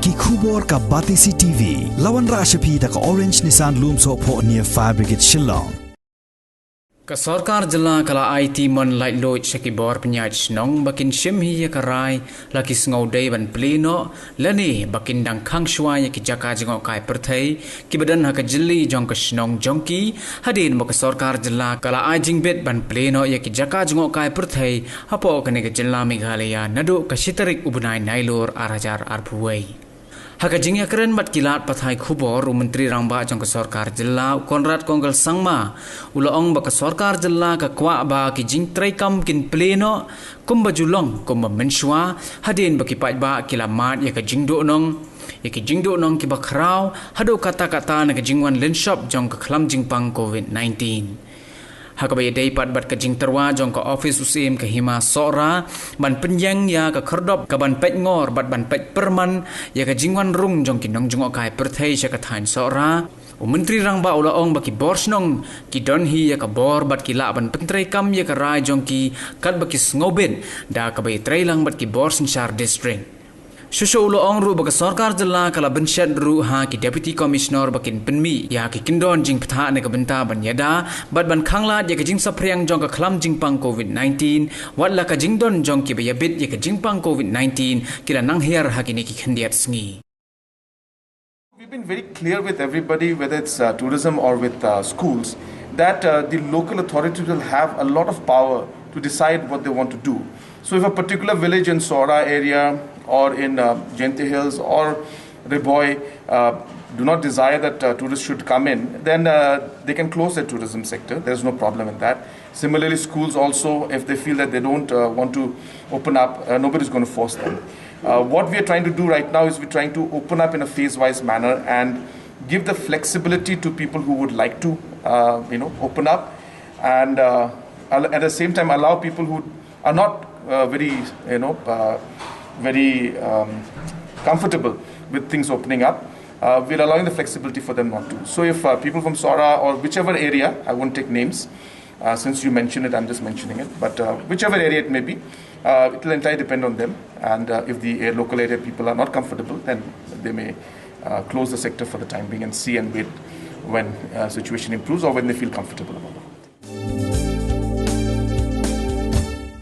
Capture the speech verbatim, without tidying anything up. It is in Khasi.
Ki khubor ka Batesi T V. La wanrah sha phi da ka Orange Nissan Lumsohphoh near Fire Brigade Shillong. Ka sorkar jylla ka la ai ti mon laitluid sha ki bor pynïaid shnong ba kin shim hi ïa ka rai la ki sngewdei ban plie noh lane ba kin dang khang shuwa ïa ki jaka jngohkai pyrthei kiba don ha ka jylli jong ka shnong jong ki, hadien ba ka sorkar jylla ka la ai jingbit ban plie noh ïa ki jaka jngohkai pyrthei hapoh kane ka jylla Meghalaya naduh ka shi tarik u bnai Nailur ar hajar arphew wei. Ha ka jingïakren bad ki lad pathai khubor, u Myntri Rangbah jong ka sorkar jylla, u Conrad Kongkal Sangma, u la ong ba ka sorkar jylla ka kwah ba ki jingtreikam kin plie noh kumba ju long kumba mynshuwa, hadien ba ki paidbah ki la mad ïa ka jingduhnong, ïa ki jingduhnong kiba khraw haduh katta katta na ka jingwan lynshop jong ka khlam jingpang covid nineteen. Ha kaba ïadei pat bad ka jingtyrwa jong ka ophis u Syiem ka Hima Sohra ban pynïeng ïa ka khyrdop ka ban peit ngor bad ban peit pyrman ïa ka jingwan rung jong ki nongjngohkai pyrthei sha ka thaiñ Sohra, u Myntri Rangbah u la ong ba ki bor shnong ki don hi ïa ka bor bad ki lah ban pyntreikam ïa ka rai jong ki katba ki sngewbit da kaba ïatreilang bad ki bor synshar district. Shuh shuh u la ong ruh ba ka sorkar jylla ka la bynshet ruh ha ki Deputy Commissioner ba kin pynmih ïa ki kyndon jingpyntha na ka bynta ban ïada bad ban khanglad ïa ka jingsaphriang jong ka khlam jingpang covid nineteen, wat la ka jingdon jong kiba ïabit ïa ka jingpang covid nineteen ki la nang hiar ha kine ki khyndiat sngi. We've been very clear with everybody, whether it's uh, tourism or with uh, schools, that uh, the local authorities will have a lot of power to decide what they want to do. So, if a particular village in Sohra area or in uh, Jaintia Hills or Ri Bhoi uh, do not desire that uh, tourists should come in, then uh, they can close their tourism sector. There's no problem in that. Similarly, schools also, if they feel that they don't uh, want to open up, uh, nobody's going to force them. Uh, what we are trying to do right now is we're trying to open up in a phase-wise manner and give the flexibility to people who would like to, uh, you know, open up, and uh, al- at the same time allow people who are not uh, very, you know, uh, very um, comfortable with things opening up. Uh, we're allowing the flexibility for them not to. So if uh, people from Sohra or whichever area, I won't take names, uh, since you mentioned it, I'm just mentioning it, but uh, whichever area it may be, uh, it will entirely depend on them. And uh, if the uh, local area people are not comfortable, then they may uh, close the sector for the time being and see and wait when uh, situation improves or when they feel comfortable about it.